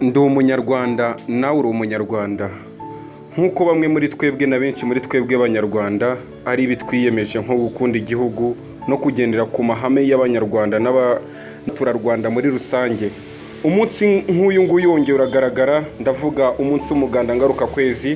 Ndi umunyarwanda nawe uri umunyarwanda, nk'uko bamwe muri twebwe na benshi muri twebwe Abanyarwanda ari ibi twiyemeje nko gukunda igihugu no kugendera ku mahame y'Abanyarwanda n'abaturarwanda muri rusange. Umunsi nk'uyu nguyu wongeye uragaragara, ndavuga umunsi w'umuganda ngarukakwezi.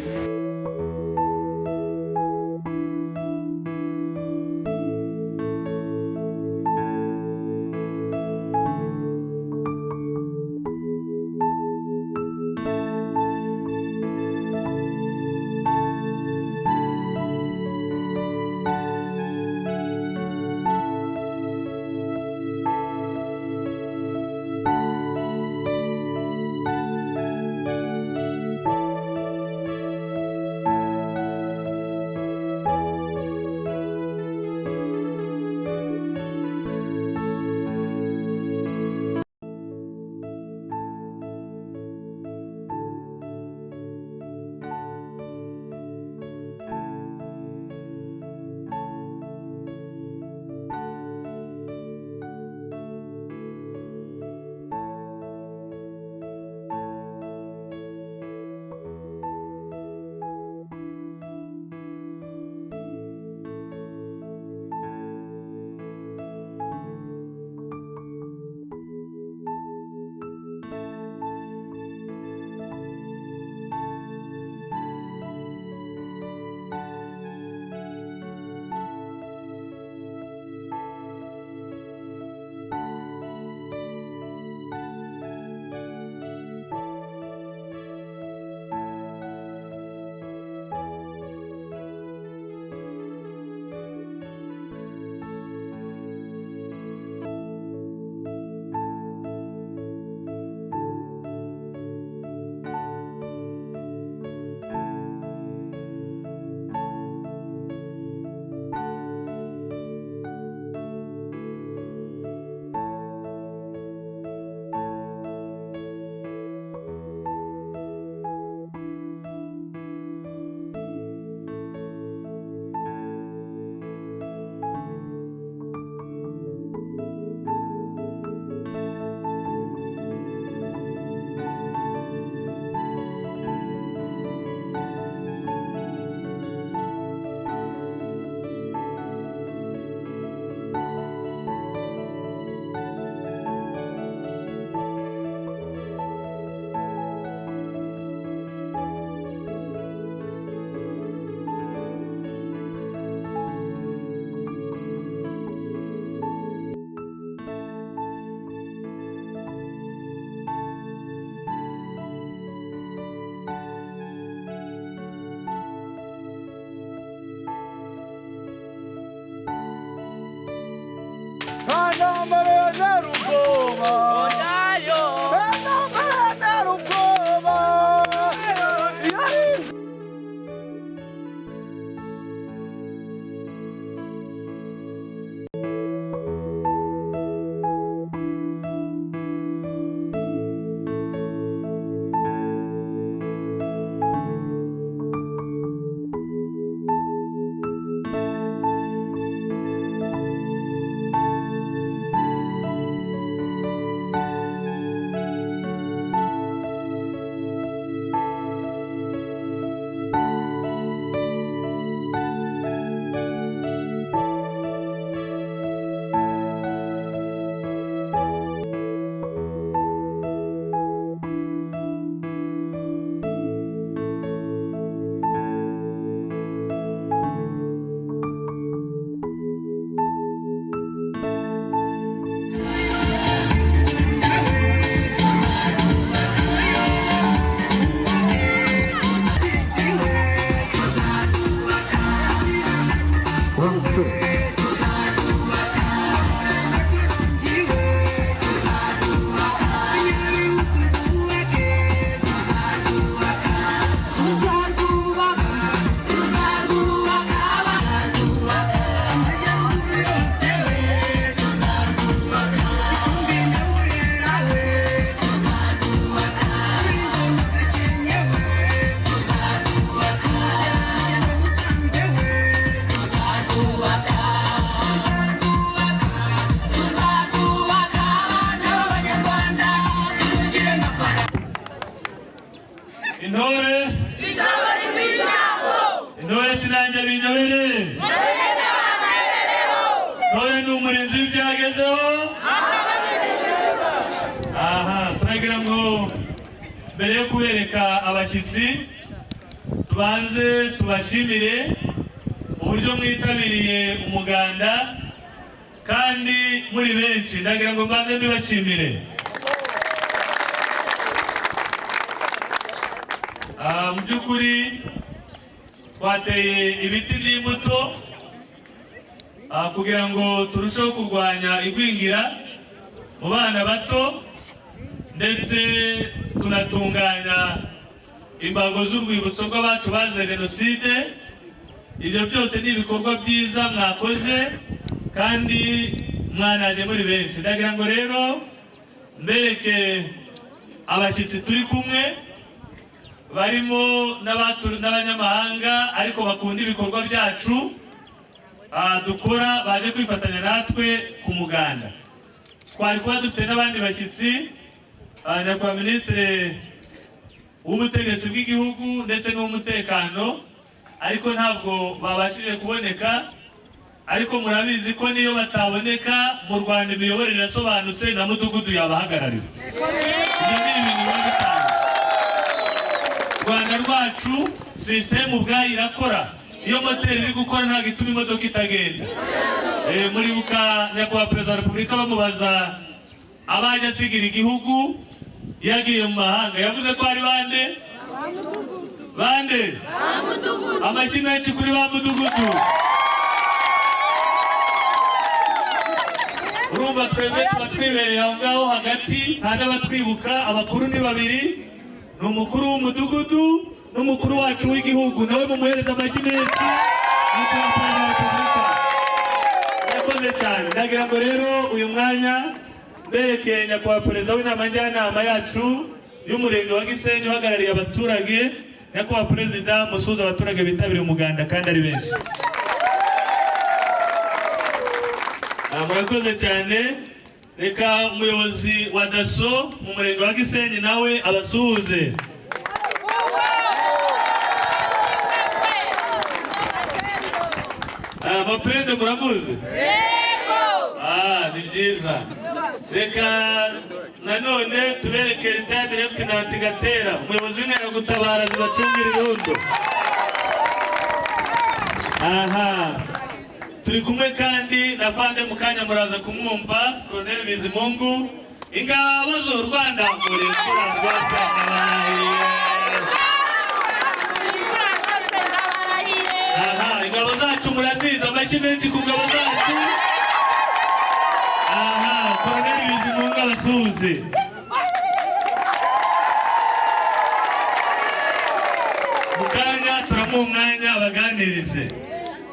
Intore, intore sinanjye binyobere. Intore ni umurinzi w'ibyagezeho. Aha turagira ngo mbere yo kubereka abashyitsi, tubanze tubashimire uburyo mwitabiriye umuganda kandi muri benshi. Ndagira ngo mbanze mbibashimire. Mu by'ukuri twateye ibiti by'imbuto kugira ngo turusheho kurwanya igwingira mu bana bato, ndetse tunatunganya imbago z'urwibutso rw'abacu bazize jenoside. Ibyo byose ni ibikorwa byiza mwakoze kandi mwanaje muri benshi. Ndagira ngo rero mbereke abashyitsi turi kumwe, barimo n'abanyamahanga ariko bakunda ibikorwa byacu dukora, baje kwifatanya natwe ku muganda. Twari kuba dufite n'abandi bashyitsi, nyakubahwa Minisitiri w'ubutegetsi bw'igihugu ndetse n'uw'umutekano, ariko ntabwo babashije kuboneka. Ariko murabizi ko niyo bataboneka, mu Rwanda imiyoborere irasobanutse, na mudugudu yabahagararira. Ibyo ni ibintu biba bisanzwe. Rwanda rwacu, sisitemu ubwayo irakora. Iyo moteri iri gukora, ntabwo ituma imodoka itagenda. Muribuka nyakubahwa Perezida wa Repubulika bamubaza abajya asigira igihugu yagiye mu mahanga, yavuze ko ari bande? Bande? Amashyi menshi kuri ba mudugudu. Urumva twebwe tuba twibereye aho ngaho hagati, nta n'abatwibuka. Abakuru ni babiri, ni umukuru w'umudugudu n'umukuru wacu w'igihugu, nawe mumuhereza amashyi menshi. Nyakubahwa Perezida wa Repubulika yakoze cyane. Ndagira ngo rero uyu mwanya mberekeye nyakubahwa Perezida w'inama njyanama yacu y'umurenge wa Gisenyi, uhagarariye abaturage. Nyakubahwa Perezida, musuhuze abaturage bitabiriye umuganda kandi ari benshi. Murakoze cyane. Reka umuyobozi wa DASSO mu murenge wa Gisenyi nawe abasuhuze. Mapende muramuzi? Ni byiza. Reka nanone tubereke Retired Lieutenant Gatera, umuyobozi w'inkeragutabara zibacungira irondo. Aha turi kumwe kandi na Fande, mukanya muraza kumwumva, Colonel Bizimungu. Ingabo z'u Rwanda muri mfura rwose ndabarahiye. Aha ingabo zacu murazizi, amashyi menshi ku ngabo zacu. Aha Colonel Bizimungu abasuhuze. Mukanya turamuha umwanya abaganirize.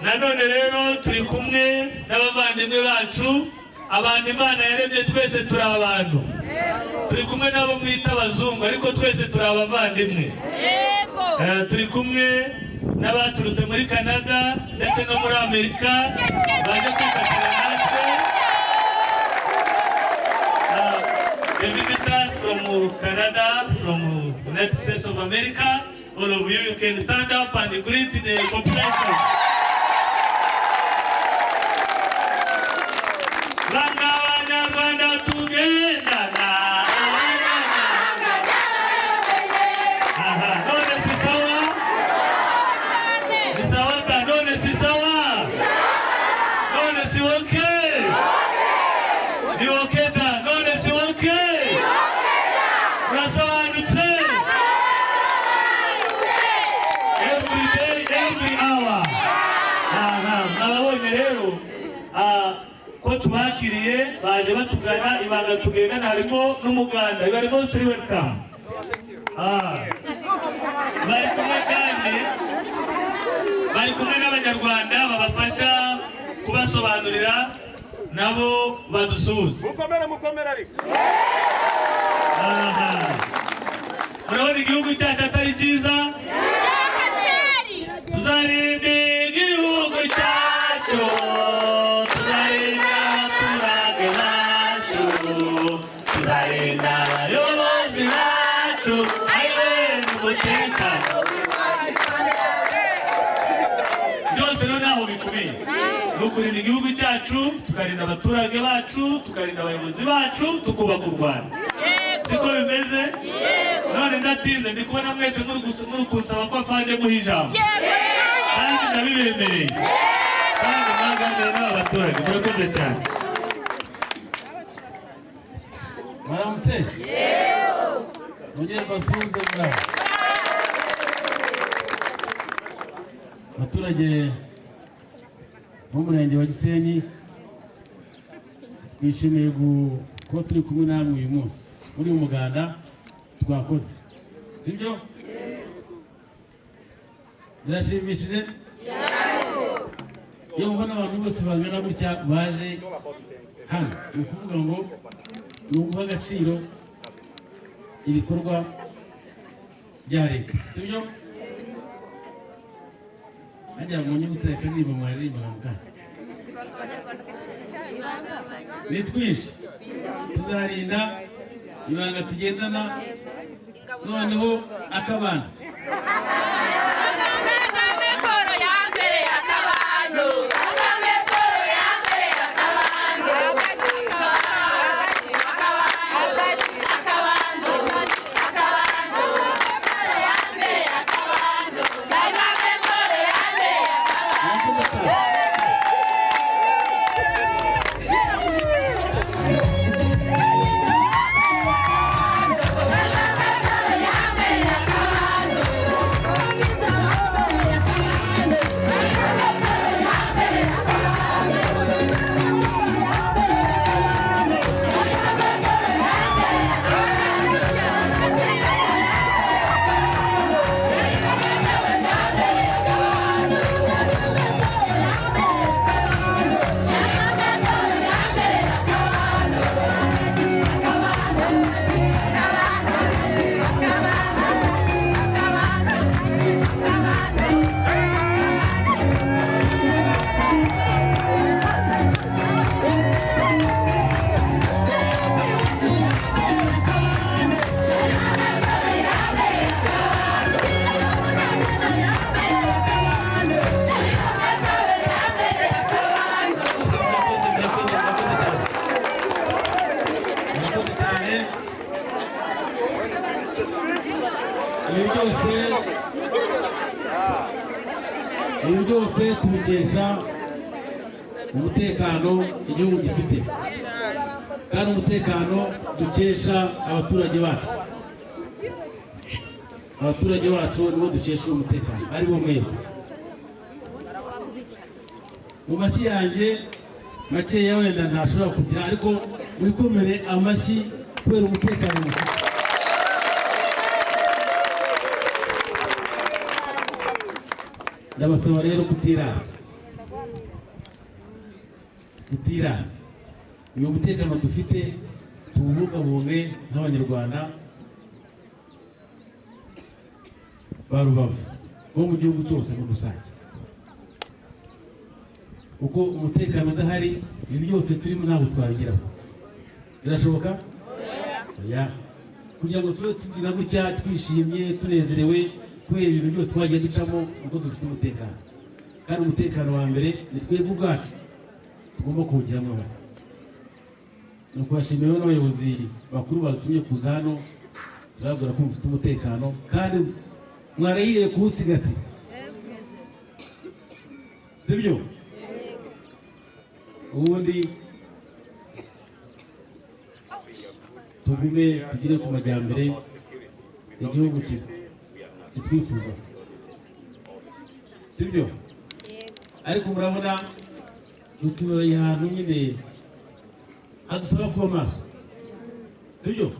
Nanone rero turi kumwe n'abavandimwe bacu, abantu Imana yaremye, twese turi abantu. Turi kumwe n'abo mwita abazungu, ariko twese turi abavandimwe. Turi kumwe n'abaturutse muri Canada ndetse no muri Amerika baje kwifatanya natwe. The visitors from Canada, from United States of America, all of you, you can stand up and greet the population. Banga Abanyarwanda tugendana. Aha, none si sawa? Ni sawa ta, none si sawa? None si okay? Ni okay ta, none si okay? Murasobanutse? Every day, every hour. Aha, mwababonye rero ko tubakiriye, baje batugana. Ibanga tugendana harimo n'umuganda. You are most welcome. Bari kumwe kandi bari kumwe n'abanyarwanda babafasha kubasobanurira, nabo badusuhuze. Mukomere, mukomere ariko. Aha. Murabona igihugu cyacu atari cyiza? Tuzarinda igihugu cyacu, tuzarinda abaturage bacu, tuzarinda abayobozi bacu, ayiwe, umutekano. Ukurinda igihugu cyacu, tukarinda abaturage bacu, tukarinda abayobozi bacu, tukubaka u Rwanda. Siko bimeze? None ndatinze, ndi kubona mwese muri kunsaba ko afande muha ijambo, kandi ndabibemereye, kandi mwaganira n'aba baturage. Murakoze cyane. Mwaramutse, mwongere mbasuhuze. Muraho abaturage b'umurenge wa Gisenyi, twishimiye kuba turi kumwe namwe uyu munsi muri uyu muganda twakoze, sibyo? Birashimishije iyo mubona abantu bose bangana gutya baje hano. Ni ukuvuga ngo ni uguha agaciro ibikorwa bya leta, sibyo? Nagira ngo nyibutse akaririmbo mwaririmba mukanya: ni twinshi tuzarinda ibanga tugendana, noneho akabana. Kagame Paul ya mbere akabando, Kagame Paul ya mbere akabando, akabando, akabando, Paul ya mbere akabando, Kagame Paul ya mbere akabando. Murakoze, murakoze, murakoze cyane, murakoze cyane. Ibi byose tubikesha umutekano igihugu gifite, kandi umutekano dukesha abaturage bacu. Abaturage bacu nibo dukesha uwo mutekano, ari bo mwebwe. Mu mashyi yanjye makeya wenda ntashobora kugira, ariko wikomere amashyi kubera umutekano mufite. Ndabasaba rero kutirara, kutirara. Uyu mutekano dufite tuwubungabunge nk'Abanyarwanda ba Rubavu bo mu gihugu cyose muri rusange, kuko umutekano udahari ibi byose turimo ntabwo twabigeraho. Birashoboka? Oya. Kugira ngo tube tugira gutya twishimye, tunezerewe kubera ibintu byose twagiye ducamo, uko dufite umutekano. Kandi umutekano wa mbere ni twebwe ubwacu tugomba kuwugiramo uruhare. Ni ukubashimira n'abayobozi bakuru batumye kuza hano. Turababwira ko mufite umutekano kandi mwarahiriye kuwusigasira, sibyo? Ubundi tugume tugere ku majyambere igihugu kitwifuza, sibyo? Ariko murabona dutuye ahantu nyine hadusaba kuba maso, sibyo?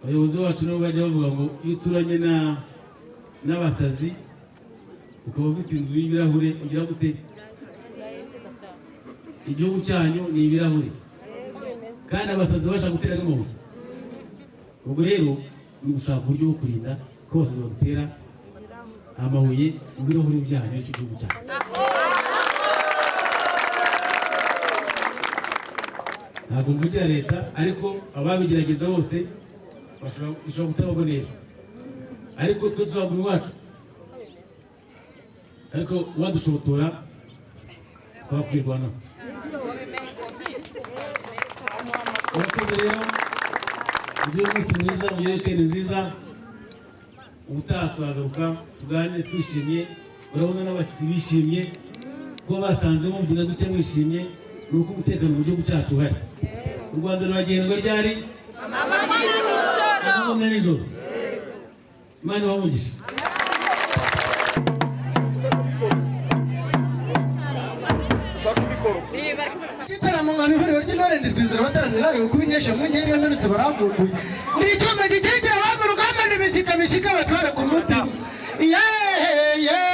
Abayobozi bacu nabo bajya bavuga ngo iyo uturanye n'abasazi ukaba ufite inzu y'ibirahure ugira gute? Igihugu cyanyu ni ibirahure, kandi abasazi babasha gutera n'amabuye. Ubwo rero ni ugushaka uburyo bwo kurinda ko abasazi badutera amabuye mu birahuri byanyu cy'igihugu cyanyu. Ntabwo mvugira leta, ariko ababigerageza bose bishobora kutabagwa neza, ariko twese twaguma iwacu. Ariko uwadushotora twakwirwanaho. Murakoze rero, mugire umunsi mwiza, mugire weekend nziza. Ubutaha tuzagaruka tuganire twishimye. Urabona n'abashyitsi bishimye kuba basanze mubyina gutya mwishimye, ni uko umutekano mu gihugu cyacu uhari. U Rwanda ruragendwa ryari? Amanywa na nijoro. Imana ibahe umugisha. Igitaramo nka ihuriro ry'intore, ndi rwizera bataranira kuba inyesha mu nkeri iyo mperutse barambuye. Ni icyuma gikingira abami urugamba, n'ibishyika bishyika batwara ku mutima. Yeee!